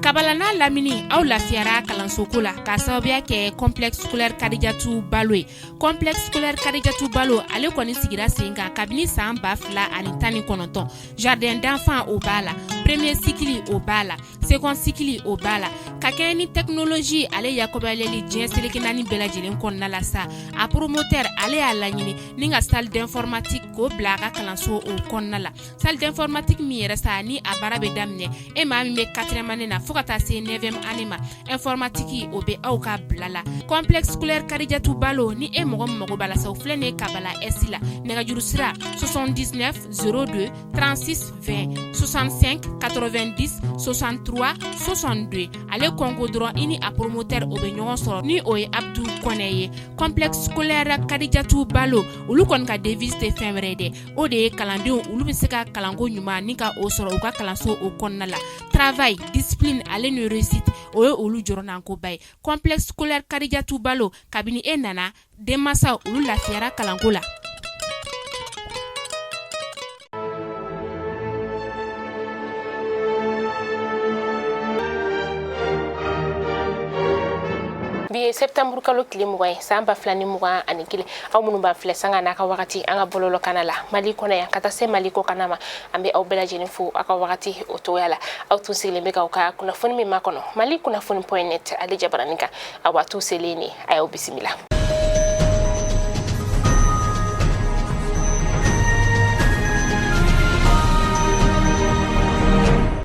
Kabala n'a lamini, aw lafiyara kalansoko la k'a sababuya kɛ Complexe scolaire Kadijatu Balo ye. Complexe scolaire Kadijatu Balo, ale kɔni sigira sen kan kabini san 2019. Jardin d'enfant, o b'a la, premier cycle, o b'a la, second cycle, o b'a la. Ka kɛɲɛ ni technologie ale yakɔbayaleli diɲɛ seleke naani bɛɛ lajɛlen kɔnɔna la sa, a promoteur, ale y'a laɲini ni ka salle d'informatique k'o bila a ka kalanso o kɔnɔna la. Salle d'informatique min yɛrɛ sa, ni a baara bɛ daminɛ e maa min bɛ quatrième année na fo ka taa se neuvième année ma, informatique, o bɛ aw ka bila la. Complexe scolaire Kadijatu Balo, ni e mɔgɔ min mago b'a la sa, o filɛ nin ye Kabala Est la. Nɛgɛjuru sira: 79 02 36 20, 65 90 63 62. Ale kɔnko dɔrɔn, i ni a promoteur, o bɛ ɲɔgɔn sɔrɔ, ni o ye Abdu Kɔnɛ ye. Complexe scolaire Kadijatu Balo, olu kɔni ka devise tɛ fɛn wɛrɛ ye dɛ, o de ye kalandenw olu bɛ se ka kalanko ɲuman ni ka o sɔrɔ u ka kalanso o kɔnɔna la. Travail, discipline ale ni réussite, o ye olu jɔrɔnankoba ye. Complexe scolaire Kadijatu Balo, kabini e nana, denmansaw olu lafiyara kalanko la. Bi ye septembre kalo tile 20 ye, san 2021. Aw minnu b'an filɛ sanga n'a ka wagati an ka bɔlɔlɔ kana la, Mali kɔnɔ yan ka taa se Mali kɔkanna ma, an bɛ aw bɛɛ lajɛlen fo aw ka wagati o togoya la. Aw tun sigilen bɛ k'aw ka kunnafoni min makɔnɔ, Mali kunnafoni.net ale jabaranin kan, a waatiw selen ni a y'aw bisimila.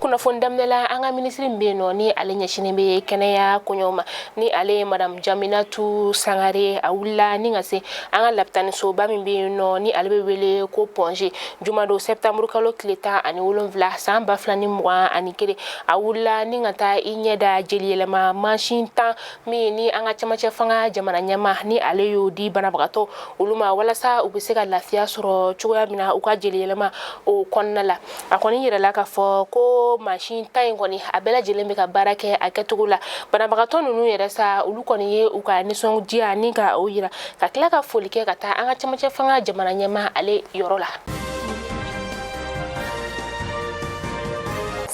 Kunnafoni daminɛ la, an ka minisiri min bɛ yen nɔ, ni ale ɲɛsinnen bɛ kɛnɛya koɲɛw ma, ni ale ye Madame Jaminatu Sangare, a wulila ni ka se an ka lapitanisoba min bɛ yen nɔ, ni ale bɛ wele ko Point G, jumadon septembre kalo tile 17, san 2021. A wulila ni ka taa i ɲɛ da jeli yɛlɛma mansin 10 min ni an ka cɛmancɛ fanga jamana ɲɛmaa ni ale y'o di banabagatɔ olu ma, walasa u bɛ se ka lafiya sɔrɔ cogoya min na u ka jeli yɛlɛma o kɔnɔna la. A kɔni yirala k'a fɔ ko mansin 10 in kɔni, a bɛɛ lajɛlen bɛ ka baara kɛ a kɛcogo la. Banabagatɔ ninnu yɛrɛ sa, olu kɔni ye u ka nisɔndiya ni ka o yira, ka tila ka foli kɛ ka taa an ka cɛmancɛ fanga jamana ɲɛmaa ale yɔrɔ la.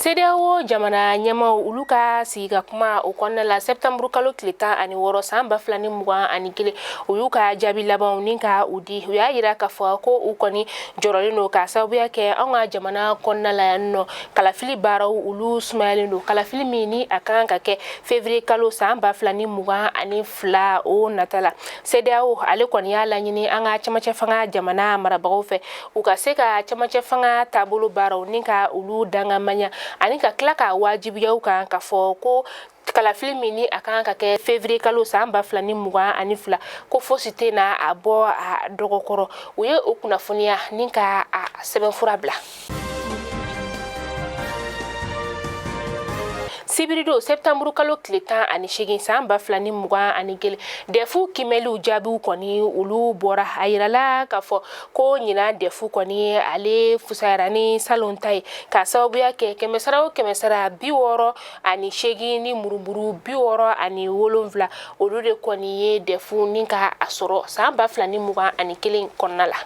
CEDEAO jamana ɲɛmaaw olu ka sigi ka kuma o kɔnɔna la, septembre kalo tile 16, san 2021, u y'u ka jaabi labanw ni ka u di. U y'a yira k'a fɔ ko u kɔni jɔrɔlen don k'a sababuya kɛ anw ka jamana kɔnɔna la yan nɔ, kalafili baaraw olu sumayalen don, kalafili min ni a kan ka kɛ février kalo san 2022 o nata la. CEDEAO ale kɔni y'a laɲini an ka cɛmancɛ fanga jamana marabagaw fɛ, u ka se ka cɛmancɛ fanga taabolo baaraw ni ka olu dangamanya, ani ka tila ka wajibiya u kan k'a fɔ ko kalafili min ni a kan ka kɛ février kalo san 2022, ko fosi tɛ na a bɔ a dɔgɔkɔrɔ. U ye o kunnafoniya ni ka a sɛbɛnfura bila. Sibiridon septembre kalo tile 18, san 2021, DEF kimɛliw jaabiw kɔni olu bɔra. A yirala k'a fɔ ko ɲinan DEF kɔni, ale fusayara ni salon ta ye, k'a sababuya kɛ kɛmɛ sara o kɛmɛ sara, 68 ni murumuru 67, olu de kɔni ye DEF ni ka a sɔrɔ san 2021 kɔnɔna la.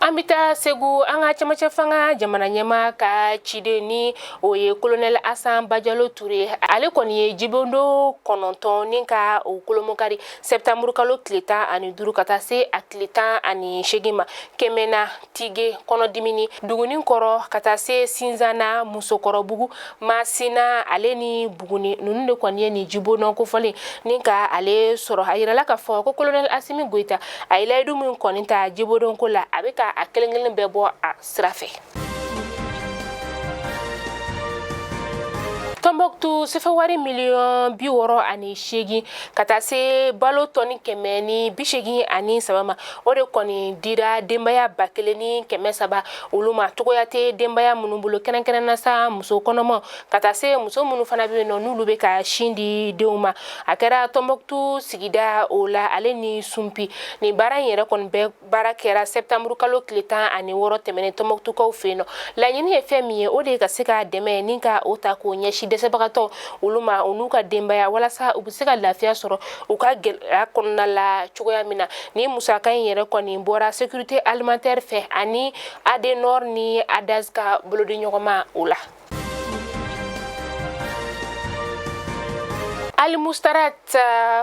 An bɛ taa Segu. An ka cɛmancɛ fanga jamana ɲɛmaa ka ciden, ni o ye kolonɛli Asan Bajalo Ture, ale kɔni ye jibondo 9 ni ka o kolomokari septembre kalo tile 15 ka taa se a tile 18 ma, Kɛmɛna, Tige, Kɔnɔdimini, Duguni Kɔrɔ, ka taa se Sinzana, Musokɔrɔbugu, Masina ale ni Buguni. Ninnu de kɔni ye nin jibondon kofɔlen ni ka ale sɔrɔ. A yirala k'a fɔ ko kolonɛli Asimi Goyita, a ye layidu min kɔni ta jibondon ko la, a bɛ ka a kelen kelen bɛɛ bɔ a sira fɛ. Tɔnbɔkutu sefawari miliyɔn 68 ka taa se balo tɔni 183 ma, o de kɔni dira denbaya 1300 olu ma, cogoya tɛ denbaya minnu bolo, kɛrɛnkɛrɛnna sa muso kɔnɔma, ka taa se muso minnu fana bɛ yen nɔ, n'olu bɛ ka sin di denw ma. A kɛra Tɔnbɔkutu sigida o la ale ni Sunpi. Nin baara in yɛrɛ kɔni bɛɛ baara kɛra septembre kalo tile 16 tɛmɛnen Tɔnbɔkutukaw fɛ yen nɔ. Laɲini ye fɛn min ye, o de ye ka se ka dɛmɛ ni ka o ta k'o ɲɛsin. dɛsɛbagatɔ olu ma, u n'u ka denbaya, walasa u bɛ se ka lafiya sɔrɔ u ka gɛlɛya kɔnɔna la cogoya min na. Ni musaka in yɛrɛ kɔni bɔra sécurité alimentaire fɛ ani ADNOR ni ADAS ka bolodiɲɔgɔnma o la. Alimustarat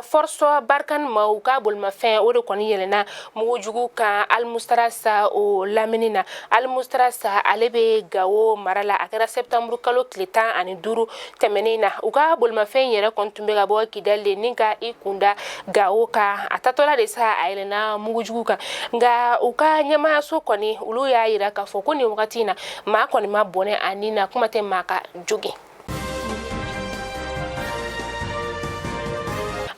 Force Barkhane maaw ka bolimafɛn, o de kɔni yɛlɛnna mugujugu kan Alimustarat sa o lamini na. Alimustarat sa, ale bɛ Gawo mara la. A kɛra septembre kalo tile 15 tɛmɛnen na. U ka bolimafɛn yɛrɛ kɔni tun bɛ ka bɔ Kidali de ni ka i kunda Gawo kan. A tatɔla de sa, a yɛlɛnna mugujugu kan. Nka u ka ɲɛmaayaso kɔni, olu y'a yira k'a fɔ ko nin wagati in na, maa kɔni ma bɔnɛ a ni na, kuma tɛ maa ka jogin.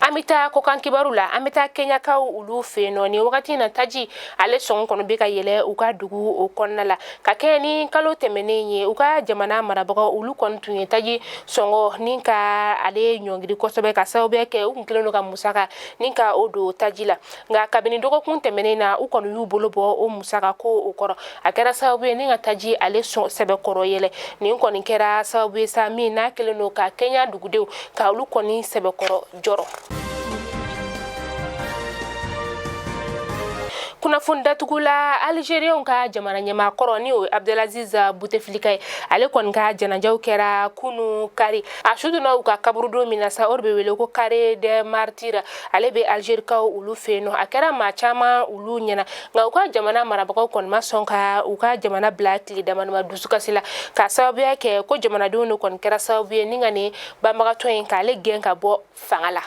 An bɛ taa kɔkan kibaru la. An bɛ taa Kɛɲakaw olu fɛ yen nɔ. Nin wagati in na, taji ale sɔngɔ kɔni bɛ ka yɛlɛ u ka dugu o kɔnɔna la. Ka kɛɲɛ ni kalo tɛmɛnen ye, u ka jamana marabagaw olu kɔni tun ye taji sɔngɔ ni ka ale ɲɔngiri kosɛbɛ, ka sababuya kɛ u kun kɛlen don ka musaka ni ka o don taji la. Nka kabini dɔgɔkun tɛmɛnen na, u kɔni y'u bolo bɔ o musaka ko o kɔrɔ. A kɛra sababu ye ni ka taji ale sɛbɛkɔrɔ yɛlɛ. Nin kɔni kɛra sababu ye sa min n'a kɛlen don ka Kɛɲa dugudenw ka olu kɔni sɛbɛkɔrɔ jɔrɔ. Kunnafoni datugu la, Algérienw ka jamana ɲɛmaa kɔrɔ, ni o ye Abdelaziz Bouteflika ye, ale kɔni ka janajaw kɛra kunu kari. A su donna u ka kaburudo min na sa, o de bɛ wele ko Carré des Martyrs. Ale bɛ Algerikaw olu fɛ yen nɔ. A kɛra maa caman olu ɲɛna, nka u ka jamana marabagaw kɔni ma sɔn ka u ka jamana bila tile damadama dusukasi la, ka sababuya kɛ ko jamanadenw de kɔni kɛra sababu ye ni ka nin banbagatɔ in k'ale gɛn ka bɔ fanga la.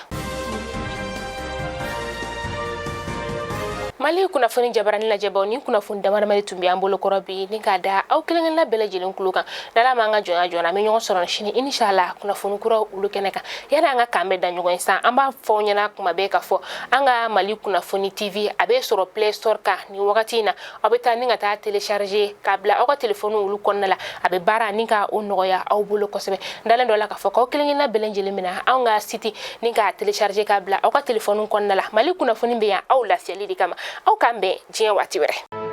Mali kunnafoni jabarani lajɛbaw, ni kunnafoni damadama de tun bɛ an bolo kɔrɔ bi ni k'a da aw kelenkelenna bɛɛ lajɛlen tulo kan. N'Ala m'an ka jɔnya jɔna, an bɛ ɲɔgɔn sɔrɔ sini inshallah kunnafoni kuraw olu kɛnɛ kan. Yani an ka k'an bɛɛ da ɲɔgɔn ye sa, an b'a fɔ aw ɲɛna kuma bɛɛ k'a fɔ an ka Mali kunnafoni TV, a bɛ sɔrɔ Play Store kan nin wagati in na. Aw bɛ taa ni ka taa télécharger k'a bila aw ka telefɔni olu kɔnɔna la. A bɛ baara ni ka o nɔgɔya aw bolo kosɛbɛ. N dalen dɔ la k'a fɔ k'aw kelenkelenna bɛɛ lajɛlen bɛna anw ka site ni k'a télécharger k'a bila aw ka telefɔni kɔnɔna la. Mali kunnafoni bɛ yan aw lafiyali de kama. Aw k'an bɛn diɲɛ waati wɛrɛ.